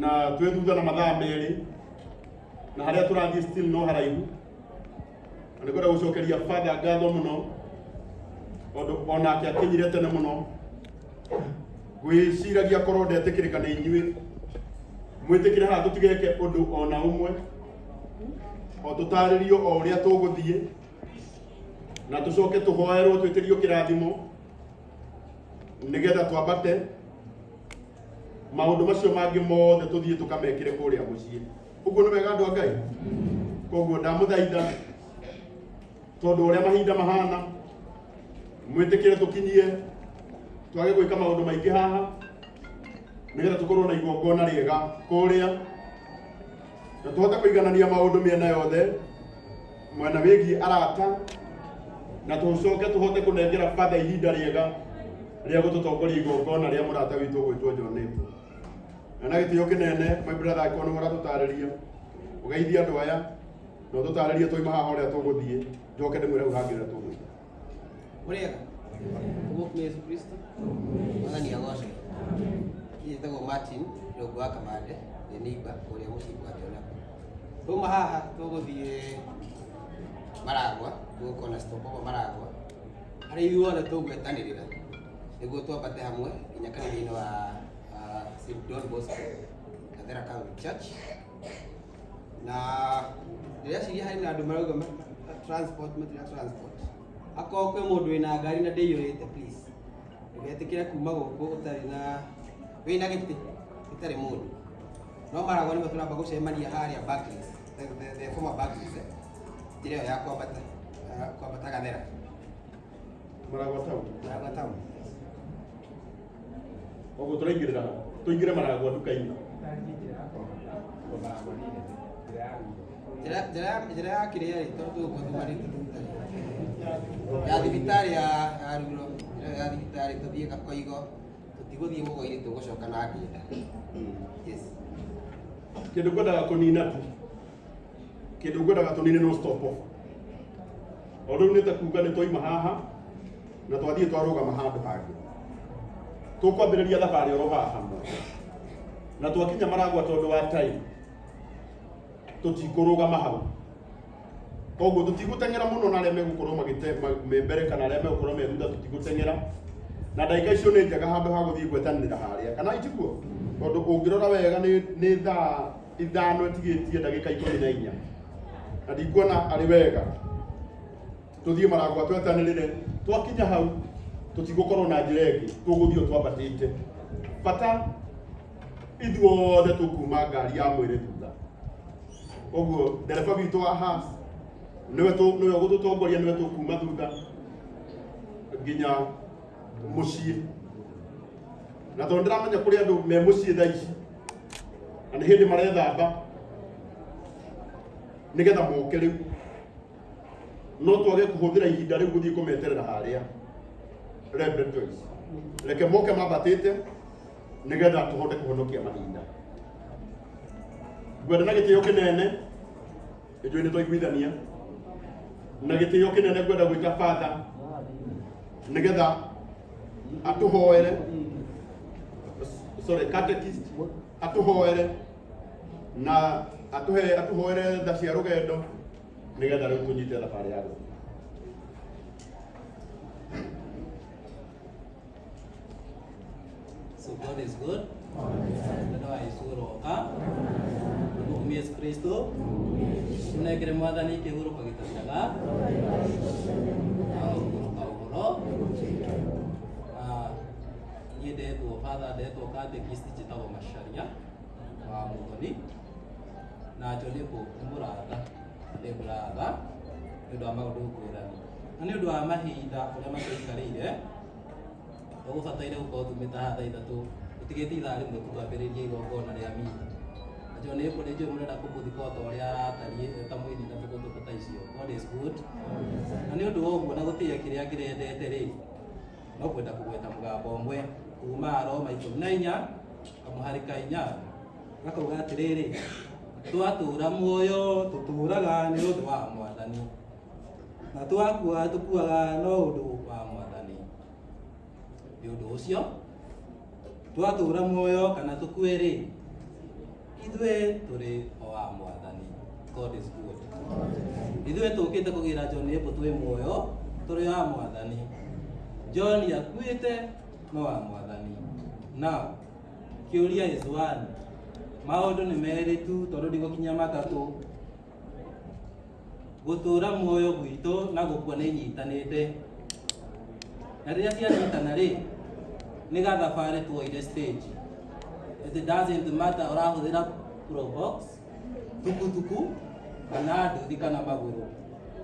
Na twĩ thutha na mathaa 2 na harĩa tũrathiĩ still no haraihu. Na nĩngwenda gũcokeria Father ngatho mũno tondũ onake akinyire tene mũno. Ngwĩciragia korwo ndetĩkĩrĩka nĩ inyuĩ, mwĩtĩkĩre haha tũtigeke ũndũ ona ũmwe, o tũtarĩrio o ũrĩa tũgũthiĩ na tũcoke tũhoerwo twĩtĩrio kĩrathimo nĩgetha twambate maũndũ macio mangĩ mothe tũthiĩ tũkamekĩre kũrĩa mũciĩ. Ũguo nĩ wega, andũ a Ngai. Koguo ndamũthaitha, tondũ ũrĩa mahinda mahana, mwĩtĩkĩre tũkinyie, twage gwĩka maũndũ maingĩ haha nĩgetha tũkorwo na igongona rĩega kũrĩa na tũhote kũiganania maũndũ mĩena yothe, mwena wĩgiĩ arata, na tũcoke tũhote kũnengera Father ihinda rĩega rĩa gũtũtongoria igongona rĩa mũrata witũ ũgwĩtwo John Apple. Na na gĩtĩo kĩnene, my brother, angĩkorwo nĩwe ũratũtarĩria, ũgeithie andũ aya na ũtũtarĩrie twaima haha ũrĩa tũgũthiĩ, njoke ndĩmwĩre hau hangĩ ũrĩa tũgũthiĩ. Mũrĩega? Tũgũkumia Yesu Kristo. Mwathani agocwo. Niĩ njĩtagwo Martin Rũngũ wa Kamande, ndĩ neighbor kũrĩa mũciĩ kwa Jonako. Twauma haha tũgũthiĩ Maragwa, tũgũkorwo na stop over Maragwa, harĩa ithuothe tũgwetanĩrĩra nĩguo twambate hamwe nginya kanitha-inĩ wa St. Don Bosco Gathera Catholic Church. Na ndĩreciria harĩ na andũ marauga transport matirĩ transport. Akorwo kwĩ mũndũ wĩna ngari na ndĩiyũrĩte, please ndũgetĩkĩre kuma gũkũ ũtarĩ na wĩna gĩtĩ gĩtarĩ mũndũ. No Maragwa nĩho tũramba gũcemania harĩa Barclays, the former Barclays, eh? Njĩra ĩyo ya kwambata Gathera. Maragwa town. Maragwa town. Koguo tũraingĩrĩra ha? Tũingĩre Maragwa nduka-inĩ. Njĩra ya kĩrĩa rĩ, tondũ tũgũkorwo tumarĩte thibitarĩ ya thibitarĩ ya Ruro, njĩra ya thibitarĩ tũthiĩ Gakoigo, tũtigũthiĩ Mũgoiri, tũgũcoka na ngĩnda. Yes. Kĩndũ ngwendaga kũnina tu, kĩndũ ngwendaga tũnine no stop off. O rĩu nĩ ta kuga nĩ twaima haha na twathiĩ twarũgama handũ hangĩ, tũkwambĩrĩria thabarĩ oro haha hamwe na twakinya Maragwa, tondũ wa time tũtikũrũgama hau. Koguo tũtigũteng'era mũno na arĩa megũkorwo magĩte me mbere kana arĩa megũkorwo me thutha, tũtigũteng'era, na ndagĩka icio nĩ njega handũ ha gũthiĩ gwetanĩrĩra harĩa, kana itiguo? Tondũ ũngĩrora wega nĩ thaa 5 ĩtigĩtie ndagĩka 14, na ndikuona arĩ wega tũthiĩ Maragwa twetanĩrĩre. Twakinya hau tũtigũkorwo na njĩra ĩngĩ, tũgũthiĩ o twambatĩte. Bata ithuothe tũkuma ngari ya mwĩrĩ thutha. Koguo ndereba witũ wa Haas nĩwe nĩwe ũgũtũtongoria, nĩwe tũkuma thutha nginya mũciĩ. Na tondũ ndĩramenya kũrĩ andũ me mũciĩ thaa ici na nĩ hĩndĩ marethamba nĩgetha moke rĩu, no twage kũhũthĩra ihinda rĩu gũthiĩ kũmeterera harĩa. Reverend Joyce, reke moke mambatĩte nĩgetha tũhote kũhonokia mahinda. Ngwenda na gĩtĩo kĩnene, ĩnjũĩ nĩ twaiguithania, na gĩtĩo kĩnene ngwenda gwĩta Father nĩgetha atũhoere, sorry, catechist, atũhoere na atũhe atũhoere tha cia rũgendo nĩgetha rĩu tũnyite thabarĩ ya gũthiĩ. So God is good. Wendo wa Yesu ũroka. Tũmũkumie Yesu Kristo. Tũnengere Mwathani kĩhurũko gĩtathiraga. Na ũhurũka ũhoro. Ah, niĩ ndetwo Father, ndetwo catechist, njĩtagwo Macharia wa Mũthoni. Na John Apple nĩ mũrata, nĩ brother nĩ ũndũ wa maũndũ ngũrani. Na nĩ ũndũ wa mahinda ũrĩa matũikarĩire, ũgũbataire gũkorwo tumĩte haha thaa 3, ũtigĩtie ithaa 1 tu twambĩrĩrie igongona rĩa mitha. Na John Apple nĩ njũĩ mũrenda kũmũthika o ta ũrĩa aratariĩ ta mũini na tũkũtũkũ ta icio. God is good. Na nĩ ũndũ wa ũguo na gũtĩĩa kĩrĩa kĩrendete rĩ, no kwenda kũgweta mũgambo ũmwe kuma Aroma 14 kamũhari ka 4, gakauga atĩrĩrĩ, twatũra muoyo tũtũraga nĩ ũndũ wa Mwathani, na twakua tũkuaga no ũndũ wa Mwathani. Nĩ ũndũ ũcio twatũra muoyo kana tũkue rĩ, Ithuĩ tũrĩ o a Mwathani. God is good. Ithuĩ tũkĩte kũgĩra John Ĩmbũ twĩ muoyo, tũrĩ a Mwathani. John akuĩte no wa Mwathani. Now, kĩũria is one. Maũndũ nĩ merĩ tu tondũ ndigũkinya matatũ. Gũtũra muoyo gwitũ na gũkua nĩ inyitanĩte. Na rĩrĩa cianyitana rĩ, nĩ gathabarĩ tuoire stage. It doesn't matter ũrahũthĩra Probox, tukutuku, kana nduthi kana magũrũ.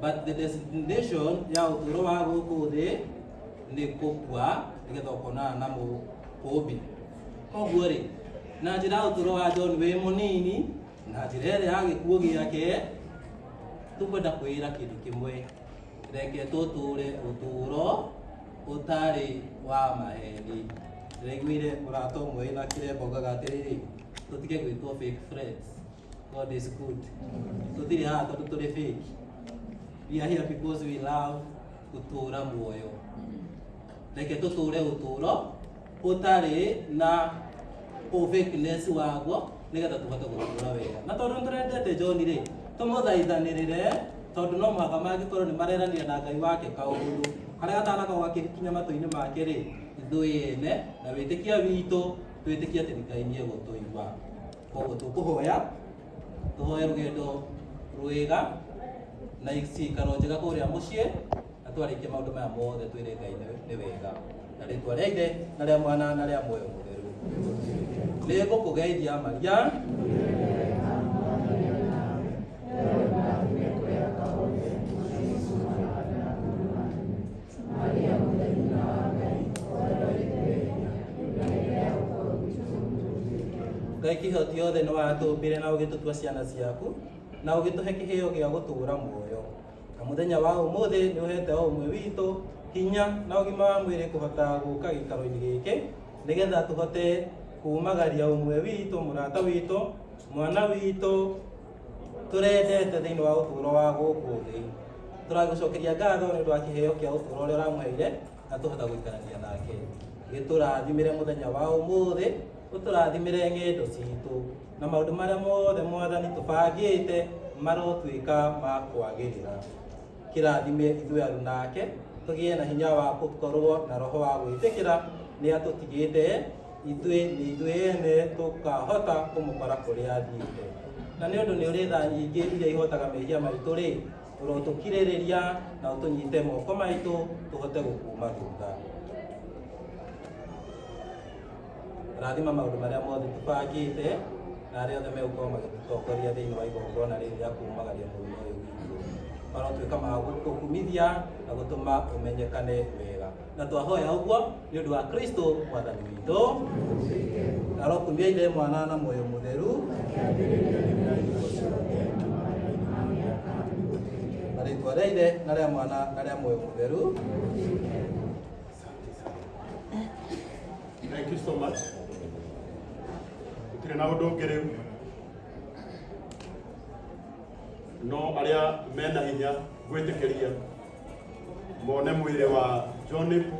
But the destination ya ũtũũro wa gũkũ thĩ nĩ gũkua nĩgetha ũkonana na mũũmbi. Koguo rĩ, na njĩra ya ũtũũro wa John wĩ mũnini, na njĩra ĩrĩa ya gĩkuũ gĩake, tũkwenda kwĩra kĩndũ kĩmwe, reke tũtũũre ũtũũro ũtarĩ wa maheni. Ndĩraiguire mũrata ũmwe wĩna kĩremba augaga atĩrĩrĩ, tũtige gwĩtwo fake friends. God is good. Tũtirĩ haha tondũ tũrĩ fake. We are here because we love gũtũũra muoyo. Reke tũtũũre ũtũũro ũtarĩ na fakeness waguo nĩgetha tũhote gũtũũra wega. Na tondũ nĩtũrendete John rĩ, tũmũthaithanĩrĩre tondũ no mũhaka mangĩkorwo nĩ mareranire na Ngai wake kaũndũ karĩa gatanakorwo gakĩkinya matũ-inĩ make rĩ, ithuĩ ene na wĩtĩkia witũ twĩtĩkie atĩ Ngai nĩ egũtũigua. Koguo tũkũhoya tũhoe rũgendo rwega na cikaro njega kũrĩa mũciĩ na twarĩkia maũndũ maya mothe twĩre Ngai nĩ wega. Na rĩtwa rĩa Ithe na rĩa Mwana na rĩa Muoyo Mũtheru. Nĩ ngũkũgeithia Maria. Ngai kĩhoti yothe nĩ watũmbire na ũgĩtũtua ciana ciaku na ũgĩtũhe kĩheo gĩa gũtũũra muoyo. Na mũthenya wa ũmũthĩ nĩ ũhete o ũmwe witũ hinya na ũgima wa mwĩrĩ kũhota gũka gĩikaro-inĩ gĩkĩ nĩgetha tũhote kumagaria ũmwe witũ, mũrata witũ, mwana witũ tũrendete thĩinĩ wa ũtũũro wa gũkũ thĩ. Tũragũcokeria ngatho nĩ ũndũ wa kĩheo kĩa ũtũũro ũrĩa ũramũheire na tũhota gũikarania nake. Gĩtũrathimĩre mũthenya wa ũmũthĩ, ũtũrathimĩre ng'endo citũ na maũndũ marĩa mothe Mwathani tũbangĩte marotuĩka ma kwagĩrĩra. Kĩrathime ithuĩ aruna ake, tũgĩe na hinya wa gũkorwo na roho wa gwĩtĩkĩra nĩ atũtigĩte ithuĩ nĩ ithuĩ ene tũkahota kũmũkora kũrĩa athiĩte. Na nĩ ũndũ nĩ ũrĩ tha nyingĩ iria ihotaga mehia maitũ rĩ, ũrotũkirĩrĩria na ũtũnyite moko maitũ tũhote gũkuma thutha. Rathima maũndũ marĩa mothe tũbangĩte na arĩa othe megũkorwo magĩtũtongoria thĩinĩ wa igongona rĩrĩ rĩa kumagaria mũruna ũyũ witũ. Marotuĩka ma gũkũkumithia na gũtũma ũmenyekane wega. Na twahoya ũguo nĩ ũndũ wa Kristo Mwathani witũ. Arokumia Ithe, Mwana na Muoyo Mũtheru. Na rĩtwa rĩa Ithe na rĩa Mwana na rĩa Muoyo Mũtheru. Thank you so much. Gũtirĩ na ũndũ ũngĩ rĩu. No arĩa mena hinya gwĩtĩkĩria mone mwĩrĩ wa John Epu.